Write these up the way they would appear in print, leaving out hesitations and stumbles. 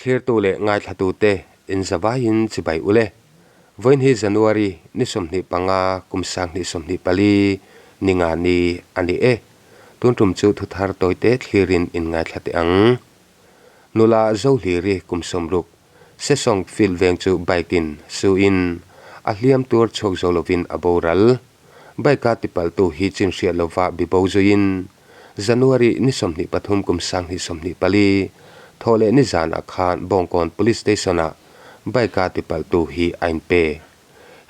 Thlirtu leh ngaithlatute inzavaiin chibai ule. Vawiin hi January ni 25 kum 2024 ni nga ni a ni e. Tun tum chu thuthar tawite thlirin in ngaithla teh ang. Nula Zohliri kum 60 Sesawng field veng chu bike in su in a hliam tuar chhuak zo lovin a boral. Bike a tipalhtu hi chin hriat lova bibo zuiin January ni 23 kum 2024 thawh leh nizanah khan Bawngkawn Police Station-ah bike a tipalhtu hi a inpe.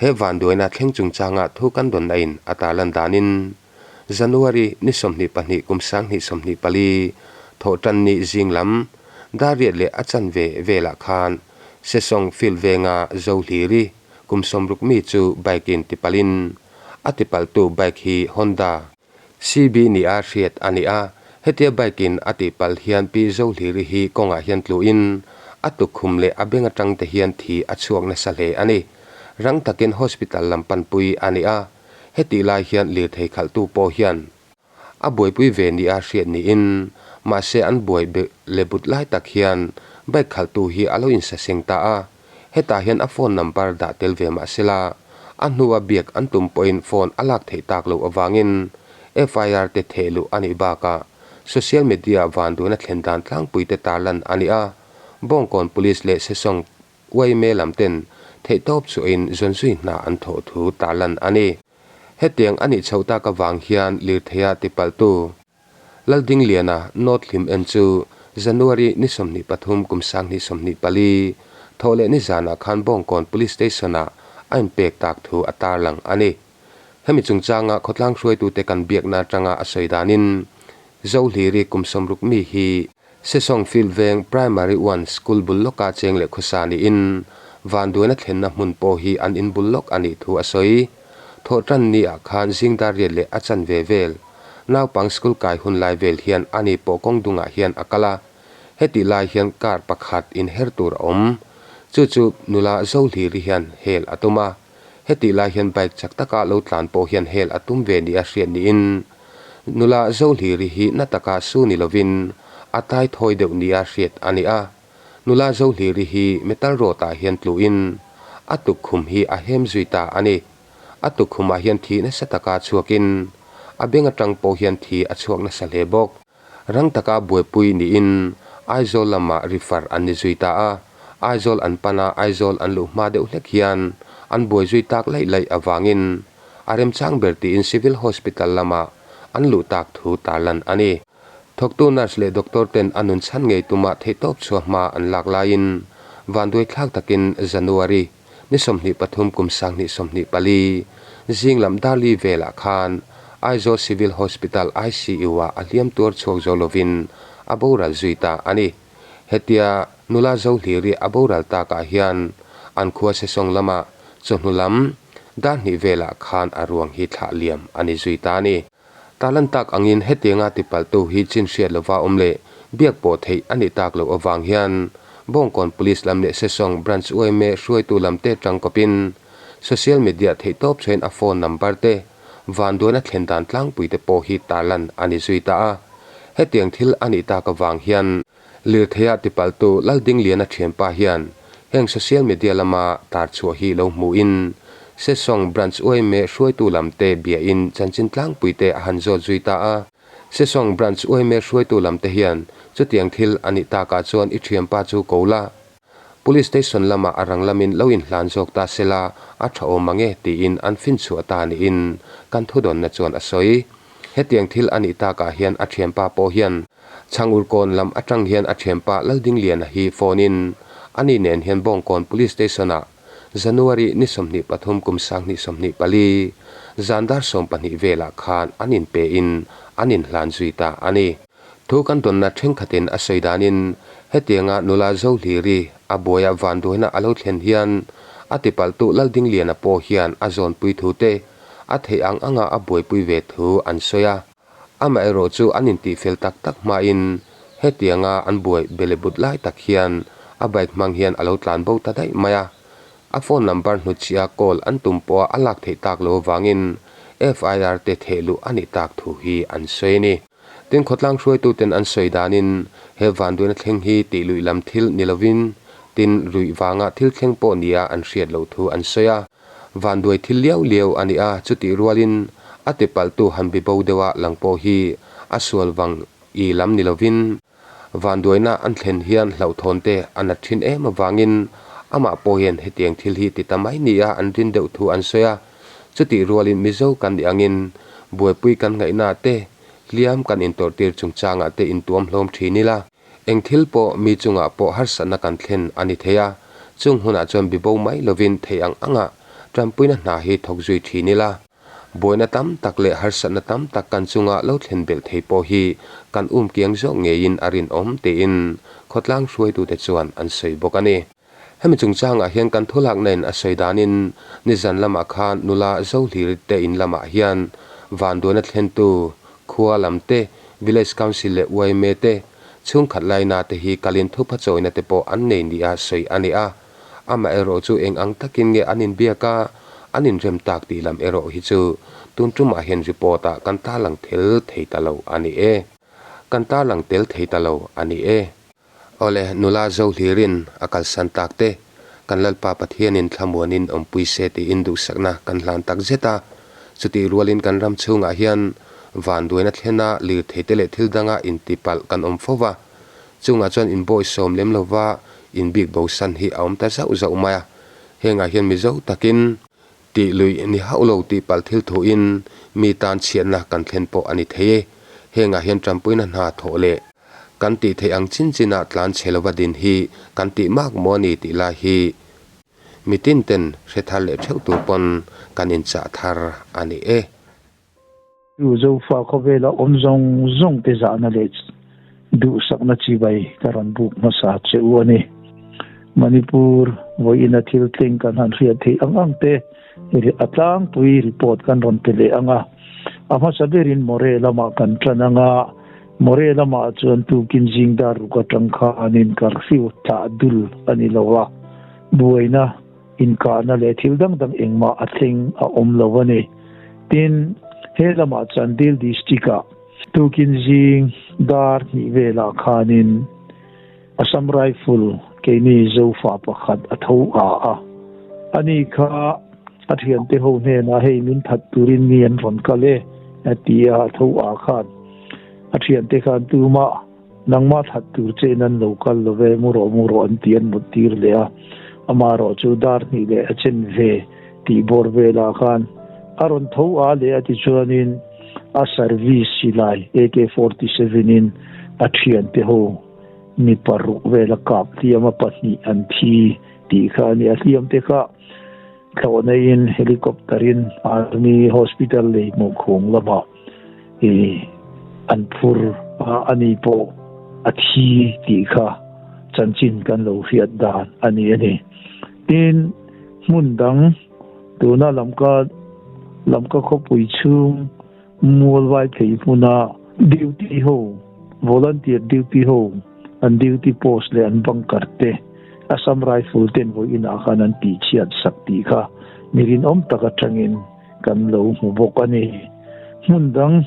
He vanduaina thleng chungchanga thu kan dawnna in a tarlan danin January ni 22 kum 2024 thawh tan ni zing lam dar riat leh a chanve velah khan Sesawng field venga Zohliri kum 60 mi chu bike in tipalhin a tipalhtu bike hi Honda CB ni a hriat a ni a, hetia bike in a tihpalh hian Pi Zohliri hi kawngah hian tluhin a tukkhum leh a beng atang te hian thi a chhuak nasa hle a ni. Rang takin hospital lam panpui a ni a, hetih lai hian lirthei khalhtu pawh hian a buaipui ve ni a hriat niin mahse an buai le but lai tak hian bike khalhtu hi a lo insaseng ta a, Hetah hian a phone number dah tel ve mah sela, a hnua biak an tum pawhin phone a lak theih tak loh avangin FIR te theh luh a nih bakah social media vanduaina thlen dan tlangpui te tarlan a ni a, Bawngkawn Police leh Sesawng yma lam ten theihtawp chhuahin zawnzui hna an thawh thu tarlan a ni. Hetiang a nih chhoh tak avang hian lirtheia tipalhtu Laldingliana North Hlim en chu January ni 23 kum 2024 thawh leh nizanah khan Bawngkawn Police Station-ah a inpek tak thu a tarlang a ni. Hemi chungchanga khawtlang hruaitute kan biakna atanga a sawi danin Zohliri kum 60 mi hi Sesawng Field Veng Primary One School bul lawka cheng leh khawsa niin vanduaina thlenna hmun pawh hi an in bul lawk a nih thu a sawi. Thawhtan ni ah khan zingdar riat leh a chanve vel naupang school kai hun lai vel hian ani pawh kawng dungah hian a kal a, hetih lai hian car pakhat in her tur a awm. Chu chu nula Zohliri hian hel a tum a, hetih lai hian bike chak taka lo tlan pawh hian hel a tum ve nia hriat niin nula Zohliri hi na taka su ni lovin a tai thawi deuh nia hriat a ni a. Nula Zohliri hi metal rod ah hian tluhin a tukkhum hi a hem zui ta a ni. A tukkhumah hian thi nasa taka chhuakin a beng atang pawh hian thi a chhuak nasa hle bawk. Rang taka buaipui niin Aizawl lamah refer an ni zui ta a, Aizawl an pan a, Aizawl an luh hma deuh hlek hian an buai zui tak laih laih avangin a remchang ber tiin Civil Hospital lamah an luh tak thu tarlan a ni. Thawktu nurse leh doctor ten a nun chhan ngei tuma theihtawp chhuah hma an lak laiin vanduai thlak takin January ni 23 kum 2024 zing lam Darli velah khan Aizawl Civil Hospital ICU ah a hliam tuar chhuak zo lovin a boral zui ta a ni. Hetia nula Zohliri a boral takah hian an khua Sesawng lama chawhnu lam dar hnih velah khan a ruang hi thlah liam a ni zui ta a ni. Talan tak angin hetianga tipalhtu hi chin hriat lova awm leh biak pawh theih a nih tak loh avang hian Bawngkawn Police lam leh Sesawng Branch yma hruaitu lam te tangkawpin social media theihtawp chhuahin a phone number te vanduaina thlen dan tlangpui te pawh hi tarlan a ni zui ta a. Hetiang thil a nih tak avang hian lirtheia tipalhtu Laldingliana thianpa hian heng social media lama tarchhuah hi lo hmuhin Sesawng Branch yma hruaitu lam te biain chanchin tlangpui te a han zawt zui ta a. Sesawng Branch yma hruaitu lam te hian chutiang thil a nih takah chuan i thianpa chu ko la, Police Station lamah a rang lamin lo inhlan zawk ta sela a tha awm ang e tiin an finchhuah ta niin kan thudawnna chuan a sawi. Hetiang thil a nih takah hian a thianpa pawh hian Chhangurkawn lam atang hian a thianpa Laldingliana hi phone in ani nen hian Bawngkawn Police Station-ah January ni 23 kum 2024 zan dar 12 velah khan an inpe in an inhlan zui ta a ni. Thu kan dawnna thenkhatin a sawi danin hetianga nula Zohliri a buaia vanduaina a lo thlen hian a tipalhtu Laldingliana pawh hian a zawnpui thu te a theih ang anga a buaipui ve thu an sawi a. Amaherawh chu an intihfel tak tak hmain hetianga an buai belebut lai tak hian a bike hmang hian a lo tlan bo ta daih mai a. A phone number hnutchhiah a call an tum pawha a lak theih tak lo avangin FIR te theh luh a nih tak thu hi an sawi a ni. Tin, khawtlang hruaituten an sawi danin he vanduaina thleng hi tih luih lam thil ni lovin tin ruih vanga thil thleng pawh nia an hriat loh thu an sawi a. Vanduai thil liau liau a ni a, chutih rualin a tipalhtu han bibo deuha lang pawh hi a sual vang i lam ni lovin Vanduaina an thlen hian hlauhthawn te a nat thin em avangin amah pawh hian hetiang thil hi ti ta mai nia an rin deuh thu an sawi a. Chutih rualin Mizo kan nih angin buaipui kan ngaihna te, hliam kan intawrhtir chungchangah te intuam hlawm thin ila, eng thil pawh mi chungah pawh harsatna kan thlen a ni thei a, chung hunah chuan bibo mai lovin theih ang angah tanpuina hna hi thawk zui thin ila. Buaina tam tak leh harsatna tam tak kan chunga lo thlen belh thei pawh hi kan um kiang zawk ngeiin a rinawm tiin khawtlang hruaitute chuan an sawi bawk a ni. Hemi chungchangah hian kan thulakna in a sawi danin nizan lamah khan nula Zohlir te in lamah hian vanduaina thlentu khua lam te, Village Council leh yma te, chhungkhat laina te hi kalin thupha chawina te pawh an nei nia sawi a ni a. Amaherawh chu eng ang takin nge an inbiak a, an inrem tak tih lam erawh hi chu tun tumah hian report ah kan tarlang tel thei ta lo a ni e. Kan tarlang tel thei ta lo a ni e. Awle, nula Zohlirin a kalsan tak te, kan Lalpa Pathianin thlamuanin awmpui se tiin duhsakna kan hlan tak zet a. Chutih rualin kan ram chhungah hian vanduaina thlena lirthei te leh thil danga intipalh kan awm fo va. Chungah chuan inbawisawm lem lova inbik bosan hi a awm ta zauh zauh mai a. Hengah hian Mizo takin tih luih ni hauh lo tih palh thil thuin mi tan chhiatna kan thlen pawh a ni thei e. Hengah hian tanpuina hna thawh leh kan tih theih ang chin chinah tlan chhe lova din hi kan tih mak maw a ni tih lai hi mitin ten hre thar leh theuh tur pawn kan inchah thar a ni e. Chu Zofa khawvela awm zawng zawng te zahna leh duhsakna chibai ka rawn buk hmasa che u a ni. Manipur vawiina thil thleng kan han hriat theih ang ang te a tlangpui report kan rawn pe leh ang a. A hmasa berin Moreh lamah kan tan ang a, Moreh lamah chuan tukin zing dar ruk atang khanin curfew thlah dul a ni lo a, buaina Inkahna leh thil dang dang engmah a thleng a awm lo a ni. Tin, he lamah Chandil District-ah tukin zing dar hnih velah khanin Assam Rifle keini Zofa pakhat a tho a a. Ani kha a thiante ho hnenah hei min that turin mi an rawn kal e a ti a, a tho a khan a thiante khan tumah Nangmah that tur che in an lo kal lo ve, mu rawh mu rawh an ti an mut tir leh a, amaherawh chu dar hnih leh a chen ve tih bawr velah khan a rawn tho a leh a tichuanin a service silai AK-47 in a thiante ho mi paruk vel a kap hliam a pahnih an thi tih kha a ni. A hliam te kha thlawh neiin helicopter in Army Hospital lei hmuh khung lamah i an phur a, ani pawh a thi tih kha chanchin kan lo hriat dan a ni a ni. Tin, hmun dang tuna Lamka Lamka khawpui chhung Mualvai phei hmuna duty ho, volunteer duty ho an duty post leh an bunker te Assam Rifle ten vawiinah khan an tihchhiat sak tih kha mi rinawm tak atangin Kan lo hmu bawk a ni. Hmun dang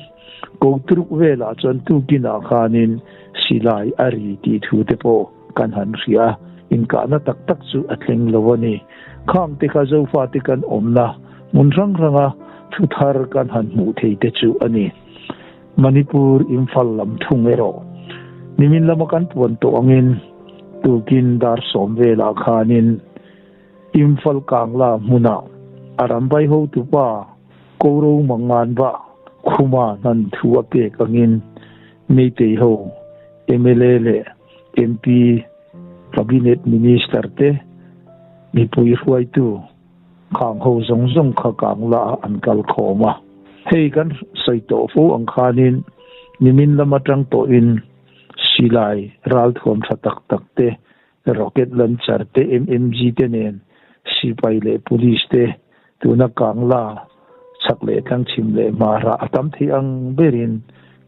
ko turuk velah chuan tukinah khanin silai a ri tih thu te pawh kan han hria a, inkahna tak tak chu a thleng lo a ni. Khang te kha Zofate kan awmna hmun hrang hranga thu thar kan han hmuh thei te chu a ni. Manipur Imphal lam thung erawh nimin lama kan puan tawh angin tukin dar sawm velah khanin Imphal Kangla hmunah a rambai hotupa Koro Manganba Khuma hnan thu a pek angin Meitei ho mla leh MP, Cabinet Minister te mipui hruaitu khang ho zawng zawng kha Kangla ah an kal khawm a. Hei kan sawi tawh fo ang khanin nimin lam atang tawhin silai ralthuam tha tak tak te Rocket launcher te, MMG te nen sipai leh police te tuna Kangla chhak leh tlang chhim leh hmara a tam thei ang berin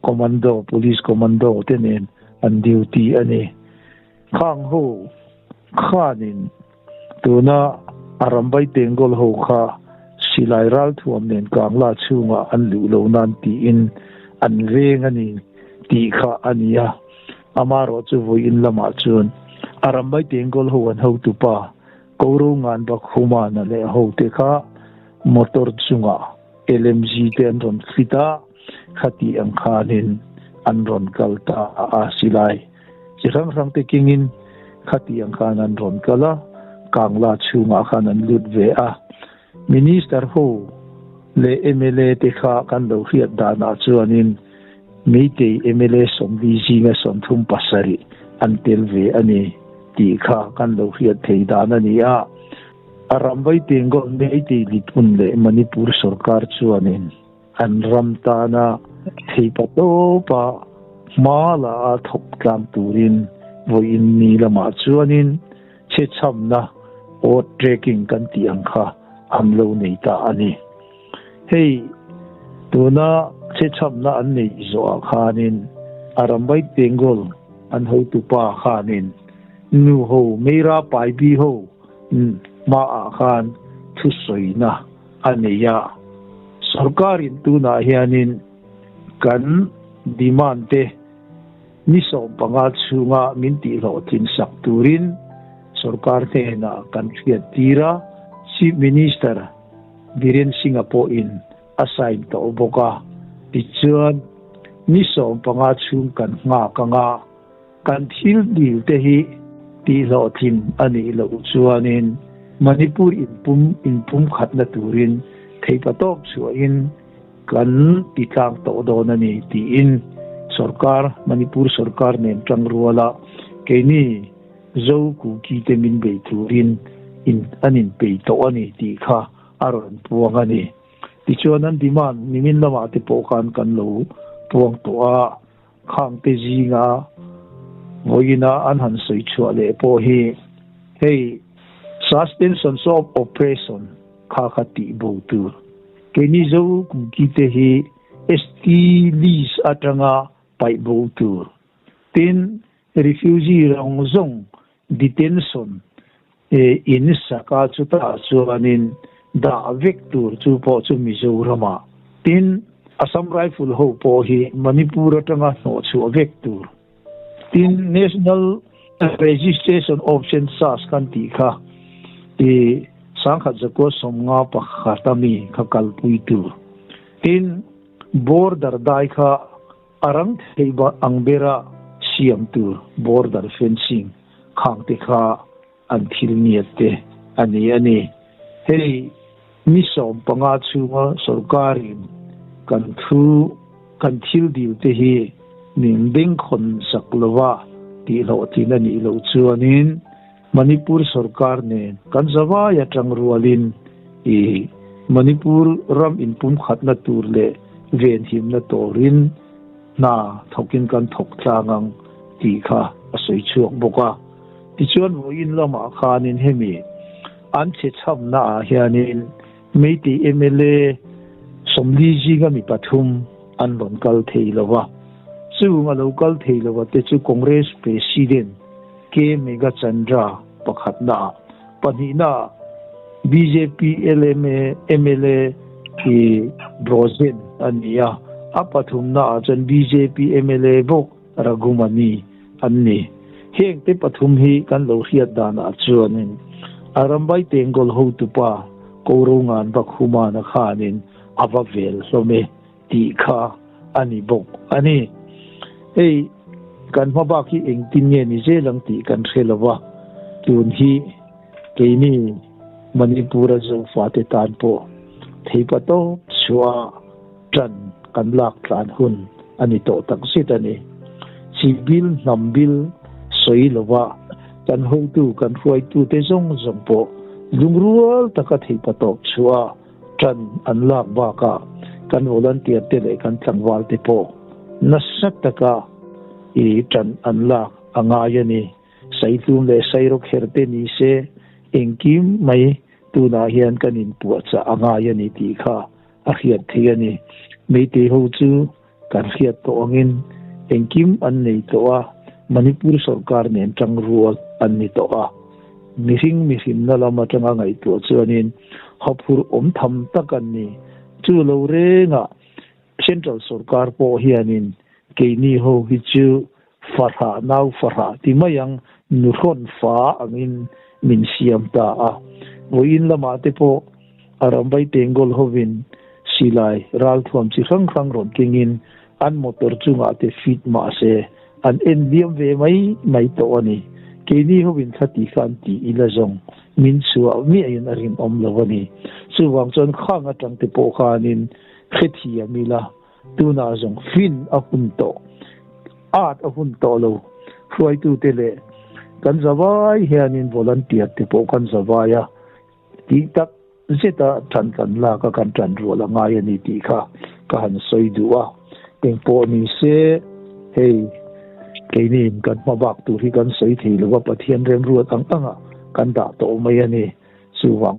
commando, police commando te nen an duty a ni. Khang ho khanin tuna a rambai Bengal ho kha silai ralthuam nen Kangla chhungah an luh lo nan tiin an veng a ni. tih kha a ni a. Amaherawh chu vawiin lamah chuan a ram mai Bengal ho an hotupa Koro Nganbak Humana leh a hote kha motor chungah LMG te an rawn fit a, khati ang khanin an rawn kal ta a, silai chi hrang hrang te kengin khati ang khan an rawn kal a, Kangla chhungah khan an lut ve a. Minister ho leh mla te kha kan lo hriat danah chuanin Meitei mla 40 zinga 37 an tel ve a ni tih kha kan lo hriat thei dan a ni a. A ram Vaitengawn Meitei Lipun leh Manipur sorkar chuanin an ram tana theipatawpa hma la a thawk tlang turin vawiin ni lamah chuanin chhechhamna or trekking kan tih ang kha an lo nei ta a ni. Hei tuna chhechhamna an neih zawhah khanin a ram West Bengal an hotupa khanin nu ho Meira Paibi ho hmaah khan thusawina a nei a. Sorkarin tunah hianin kan demand te Ni 15 chhunga min tihhlawhtlin sak turin sorkar hnenah kan hriat tir a, Chief Minister Biren Singh-a pawhin a sign tawh bawk a. Tichuan, ni 15 chhung kan nghak ang a, kan thil dil te hi tihhlawhtlin a nih loh chuanin Manipur inpum inpumkhatna turin theihpatawp chhuahin Kan ti tlang tawh dawn a ni tiin sorkar, Manipur sorkar nen tang ruala keini Zo Kuki te min bei turin in an inpei tawh a ni tih kha a rawn puang a ni. Tichuan an demand nimin lamah te pawh khan kan lo puang tawh a, khang te zinga vawiina an han sawi chhuah leh pawh hi hei suspension of oppression kha kha tih bo tur. Keini Zo Kuki te hi ST list atanga paih bo tur. Tin, refugee rawng zawng detention in saka chutah chuanin dah vek tur chu pawh chu Mizoramah. Tin, Assam Rifle ho pawh hi Manipur atanga hnawhchhuah vek tur. Tin, National Registration of Census kan tih kha i 1951 a mi kha kalpui tur. Tin, border dai kha a rang thei ang bera siam tur, border fencing khang te kha an thil ngiat te a ni a ni. Hei ni 15 chhunga sorkarin kan thu kan thil dil te hi min bengkhawn sak lova tihhlawhtlin a nih loh chuanin Manipur sorkar nen kan zavai atang rualin i Manipur ram inpumkhatna tur leh venhimna turin hna thawkin kan thawk tlang ang tih kha a sawi chhuak bawk a. Tichuan vawiin lamah khanin hemi an chhe chhamna ah hianin Meitei mla 40 zinga mi pathum an rawn kal thei lo a. Chung a lo kal thei lo a te chu Congress President K Meghachandra pakhatna ah, pahnihna ah bjp LMA mla i Brojen a ni a, a pathumna ah chuan bjp mla bawk Raghumani an ni. Heng te pathum hi kan lo hriat danah chuanin a rambai Tenggol hotupa Korongan Bakhumana khanin a va vel hlawm e tih kha a ni bawk a ni. Hei kan hma bak hi engtin nge ni zel ang tih kan hre lo va, tun hi keini Manipur-a Zofate tan pawh theipatawp chhuah ṭan kan lak tlan hun a ni tawh tak zet a ni. Chi bil hnam bil sawi lova kan hotu kan hruaitute zawng zawng pawh lungrual taka theihpatawp chhuah ṭan an lak bakah kan volunteer te leh kan tlangval te pawh nasa taka i ṭan an lak a ngai a ni. Saitlum leh Sairawkher te ni se engkim mai tunah hian kan inpuahchah a ngai a ni tih kha a hriat theih a ni. Meitei ho chu kan hriat tawh angin engkim an nei tawh a, Manipur sorkar nen tangrual an ni tawh a. Mihring mihrimna lam atanga ngaihtuah chuanin haphur awm tham tak an ni. Chu lo rengah Central sorkar pawh hianin Keini ho hi chu fahrah nau fahrah ti mai ang nuhrawn fa angin min siam ta a. Vawiin lamah te pawh a ramvai Bengal hovin silai ralthuam chi hrang hrang rawn kengin an motor chungah te fit mah se an en liam ve mai mai tawh a ni. Keini hovin thla ti khan ti ila zawng min chhuah miahin a rinawm lo a ni. Chuvang chuan khang atang te pawh khanin hrethiam ila Tunah zawng fin a hun tawh, art a hun tawh lo. Hruaitute leh kan zavai hianin volunteer te pawh kan zavai a, tih tak zeta ṭan kan lak a, kan ṭan rual a ngai a ni tih kha ka han sawi duh a. Engpawh ni se, hei keiniin kan hma bak tur hi kan sawi thei lo va, Pathian remruat ang anga kan dah tawh mai a ni. Chuvang.